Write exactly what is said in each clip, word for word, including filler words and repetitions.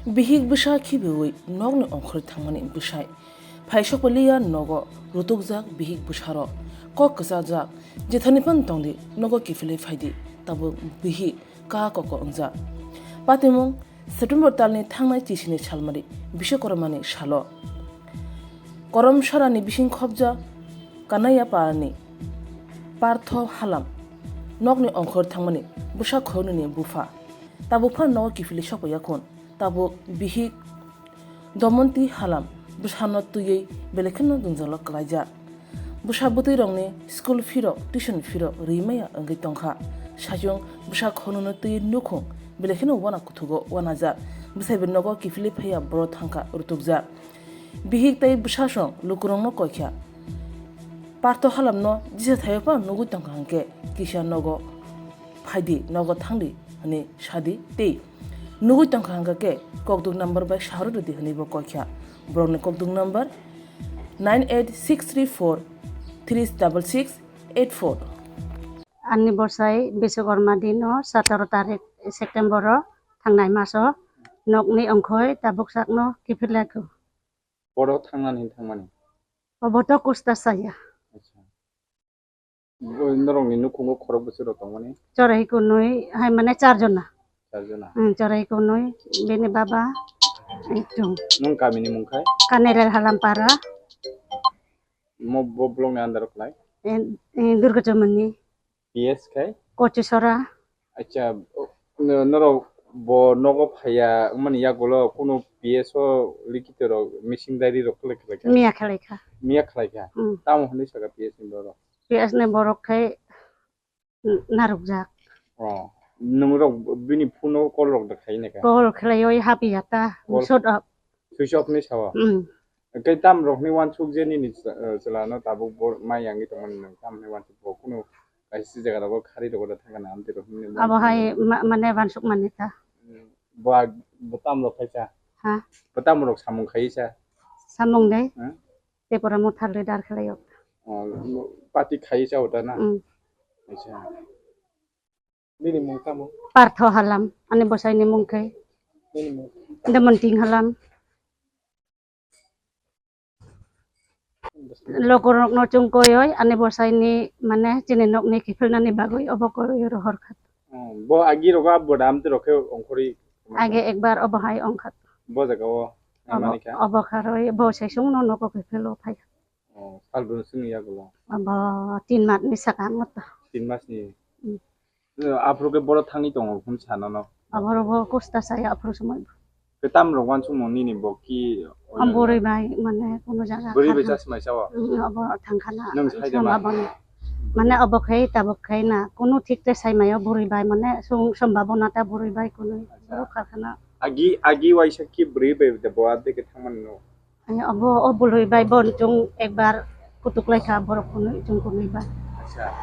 Bihik bwsa khibiui nokni ongkhorwi thangmani bwsai. Phaisokpaliya nogo rutukjak bihik bwsarok. Kok kwchajak, jethaniphano tongdi nogo kiphilwi phaidi, tabuk bihik ka koko wngjak. Patimung, September talni thangnai chisini salmari Biswakormani salo. Koromsarani bising khobja Kanaya parani Partho Halam nokni ongkhor thangmani bwsa khoroknwini bupha. Tabuk phano nogo kiphilwi sokpaiya khun. Tabuk bihik Domonti Halam bwsano twiwi belai kheno jwngjalo kwlaijak. Bwsa bwtwirokni school fee rok, tuition fee rok rimaya wngwi tongkha. Sajwng bwsa khoroknwino twiwi nukhung belai kheno wana kuthugo wanajak. Bwsaibo nogo kiphilwi phaiya boro thangkha rutukjak. Bihik tei bwsasong lukurokno koikha. Partho Halamno jisa thaio phano nugwi tongkha hwnkhe kisa nogo phaidi, nogo thangdi hwnwi sadi tei nugwi tongkha hwnkha khe kokduk number bai saharwi rwdi hwnwi bo koikha. Borokni kokduk number nine eight six three four three double six eight four. Ani bosai Biswakorma dino sataro tarik September o thangnai maso nokni ongkhoi tabuk sakno kiphilaiku. Boro thangnani hin thangmani? Obo to kusta saya. Acha. Bo norokni nukhungo khorok bwswk rok tongmani? Chorai kunui hai mane char jona. Char jona. Hmm, chorai kunui, bini baba, itung. Nwng kamini mung khai? Kanerel Halampara. Mo bo blokni under o khlai? Eh, eh, Durga Chomoni. P S khai? Kochisora. Acha, o, no-, norok bo nogo phaiya wngmani yagulo kunu P S o likito rok missing diary rok khlai khlai kha? Miya khlai kha. Miya khlai kha? Hmm. Tamo hwnwi saka P S ni borok? P S ni borok khai narwkjak. Oh, nwng rok bini phone o call rok da khai nai kha? Call khlai oi habi ya ta, call switch off. Switch off ni sao? Hmm. Tei tam rok ni wansuk je nini chwla no tabuk bo mai yang tongmani nwng tam ni wansuk bo kunu kaisa jaga rogo khari rogo da thangka na amtwi rok hwnwi. Abo hai ma-, mane wansuk mani ta. Hmm. Bo ag-, bo tam rok khai sa? Ha? Bo tam rok samung khai sa? Samung dai. Hmm? Tripura Motha leader khlai o. Oh, party khai sa ota na? Hmm. Acha. Nini mung tamo? Partho Halam, ani bosai ni mung khe. Nini mung? Demonting Halam. Lokorokno chwng koyoi, ani bosai ni, mane, chini nokni kiphilnani bagwi obo koyoi rohor kha. Oh, bo agi rogo abbo da amtwi rok khe ongkhorwi? Age ekbar obo hai ongkha. Bo jaga o? Obo, mani kha? Obo kharoi, bo sesung no nogo kiphilo phai. Oh, salbrum simi yagulo? Abo tin mas ni sakango to. Tin mas ni? Hmm. Eh, aphuru khe boro thangwi tongo, hwn sa nono? Aboro bo kusta saya aphuru somoi. Khe tam rok wansukmung nini bo ki? Am bwrwi bai, mane, kuno jaga bwrwi bai khana. Chasmai sao? Hmm, abo thangkhana. Nwng sai de ma? Mane, abo khai, tabuk khai na, kuno thik te sai maio bwrwi bai, mane, sung, sombhabona ta bwrwi bai kuno. Acha. Boro kharkhana. Agi, agi waisa ki bwrwi bai de bo adde khe thangmani no? Ani obo, o bwrwi bai bo chwng ekbar kutuk lai kha borok kunui, chwng kunui ba. Acha.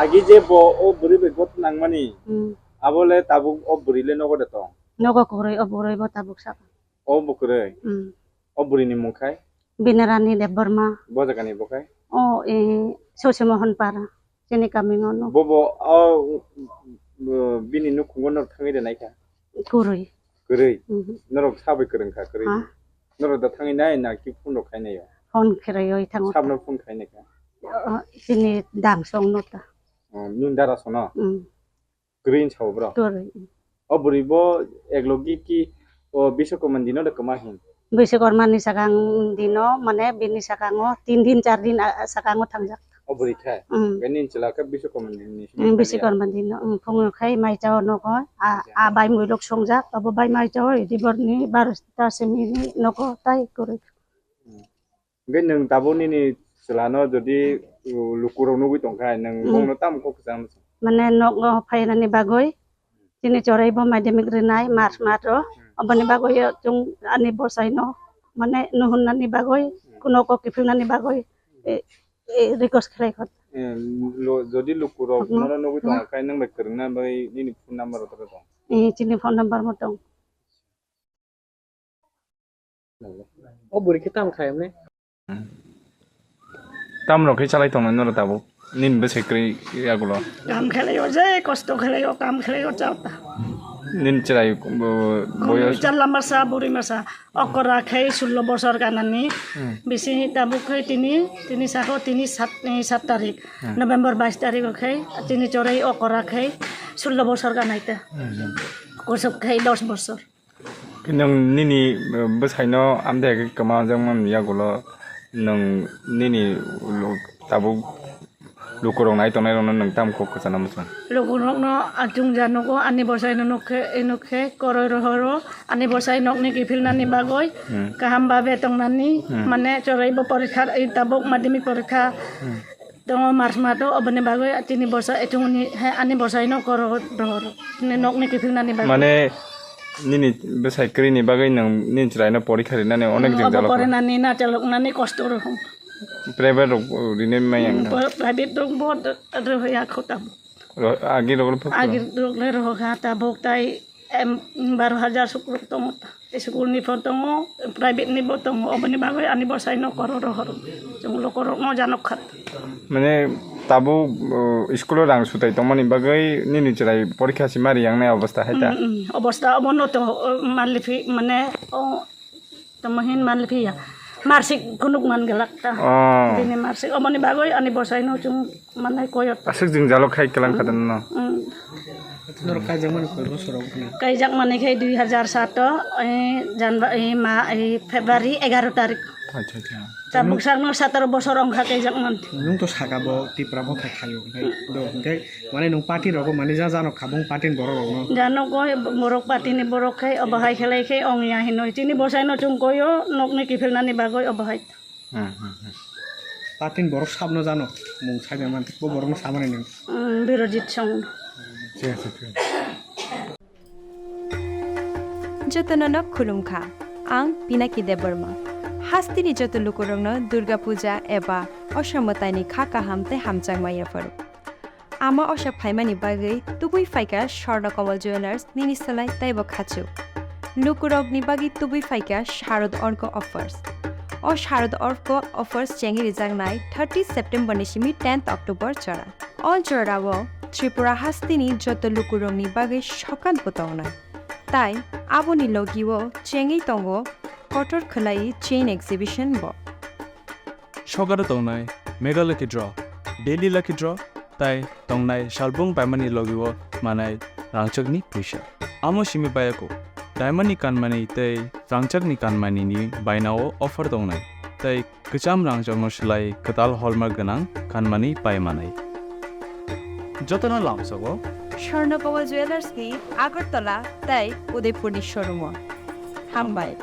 Agi je bo o bwrwi bai gotna nangmani, hmm, abo le tabuk o bwrwi le nogo de tong? Nogo kwrwi, o bwrwi bo tabuk saka. O bo kwrwi? Hmm. O bwrwi ni mung khai? Binarani Debbarma. Bo jaga ni bo khai? O, e, Sosimohon Para. Chini kami ngono. Bobo, o, o, bini nukhungo norok thangwi rwnai kha? Kwrwi. Kwrwi? Mhm. Norok sabai kwrwng kha kwrwi? Ha? Norok da thangwi nai na ki phone rok khai nai o? Phone kheroi thango. Sabno phone khai nai kha? O, chini dang song no ta. O, nwng dara sono? Mm. Kwrwi wng sao bro? Kwrwi. O bwrwi bo eklogi ki, o Biswakorma dino de kwma hin? Biswakorma ni sakang dino, mane bini sakango tin din, char din, a, a, sakango thangjak. O bwrwi khe? Mm. Khe nini chwla khe Biswakorma dini simi? Mm, thangya? Biswakorma dino, mm, phungo khai mai chao nogo, a, a bai muilok songjak, abo bai mai chao, idi borni baro ta simi ni nogo tai kwrwi. Mm. Hingke nwng tabuk nini chwlano jodi, uh, lukurok nugwi tongkha, nwng, hmm, bongno tamo kok kwchang? Mane nogo phainani bagwi, chini choraibo madhyamik rwnai March maso, hmm, oboni bagwi chwng ani bwsaino mane nuhurnani bagwi, hmm, kuno kok kiphilnani bagwi, e, e, request khlai kho. Eh, lo-, jodi lukurok, hmm, nono nugwi, hmm, tongkha, nwng bai kwrwngna bagwi nini phone number rok tong? Eh, chini phone number mo tong. O bwrwi khe tamo khlai mani? Tamo rok khe chalai tongnai norok tabuk? Nini bwsai kwrwi yagulo? Kam khlai o, je kosto khlai o, kam khlai o, chao ta. Nini chwrai, bo-, boyos? Chwla masa, buri masa. Okra khai sullo bosor ganani. Hmm. Bisi tabuk khai tini, tini sako tini sat, eh, sat tarik. Hmm. November bais tarik o khai, tini chwrai okra khai sullo bosor ganai ta. Hmm. Kusuk khai dos bosor. Nwng nini, eh, bwsaino amtwi kwma wngjakmani yagulo nwng nini lo-, tabuk lukurok nai tongnairokno nwng tamo kok kwchana mwchang? Lukurokno achung ja nugo, ani bwsaino nuk khe, nuk khe koroi rohoro, ani bwsai nokni kiphilnani bagwi, hmm, kaham babe tongnani, hmm, mane choraibo porikha, tabuk madhyamik porikha, hmm. Tongo March mato, oboni bagwi tini bwsa, etongni, he, ani bwsaino koro rohor. Ni nokni kiphilnani bagwi. Mane, nini bwsai kwrwini bagwi nwng nini chwraino porikha rinani onek jeng jalok. Porinani na chaloknani kosto rohong. Private rok rinai maya. Hmm, private rok bo rohya khota. Agi rok le phukro. Agi rok le rohokha tabuk tai. Em, baro hajar sukrok tongo ta. School ni pho tongo, private ni bo tongo, oboni bagwi ani bwsaino koro rohor. Chwng lukurokno janok khat. Mane tabuk, uh, school o rang sutai tongmani bagwi nini chwrai porikha sima riyangnai obostha hai ta? Mm, mm. Obostha obono to, uh, monthly fee, mane, o, tamo hin monthly fee ya. Marsik kunuk man galak ta. Oh. Bini marsik, oboni bagwi ani bwsaino chwng Manai koyot. Aswk jwngjalo khai kwlang kha da nono? Mm. Norok kaijakmani koi bosor rok na? Kaijakmani khai dui hazar sato, eh, Janva-, eh, ma, eh, February egaro tarik. Acha, acha. Tabuk sakno sataro bosor wngkha kaijakmani. Nwng to saka bo Tipra bo kha khayo, hwnkhe do, hwnkhe mane nwng party rogo mane ja jano khabung party ni borok rokno? Jano koi borok party ni borok khai obo hai khlai khai ongya hinoi. Chini bwsaino chwng koyo nokni kiphilnani bagwi obo hai. Hmm, hmm, hmm. Party ni borok sabno jano, mung sai man, bo borokno samani nang. Hmm, Birojit Song. Thik ase, thik ase. Jotono no khulumkha. Ang Pinaki Debbarma. Hasteni joto lukurokno Durga Puja eba Osha Mwtaini kha kaham tei hamjakma yapharo. Ama Osha phaimani bagwi tubui phaikha Swarna Kamal Jewellers nini slai teibo khachuk. Lukurokni bagwi tubui phaikha Sharad Orko Offers. O Sharad Orko Offers chengwi rijaknai thirty September ni simi tenth October jora. O jorao Tripura hasteni joto lukurokni bagwi sokat bo tongnai. Tai aboni logio chengwi tongo kotor khwlai chain exhibition bo. Sogaro tongnai Mega Lucky Draw, Daily Lucky Draw, tai tongnai salbung baimani logio manai rangchakni puisa. Amo simi bayako, daimani kanmani tei rangchakni kanmani ni bainao offer tongnai, tei kwcham rangchakno swlai kwtal hallmark gwnang kanmani pai manai. Jotono lamsogo Swarna Kamal Jewellers ni Agartala tei Udaipur ni showroom o. Hambai.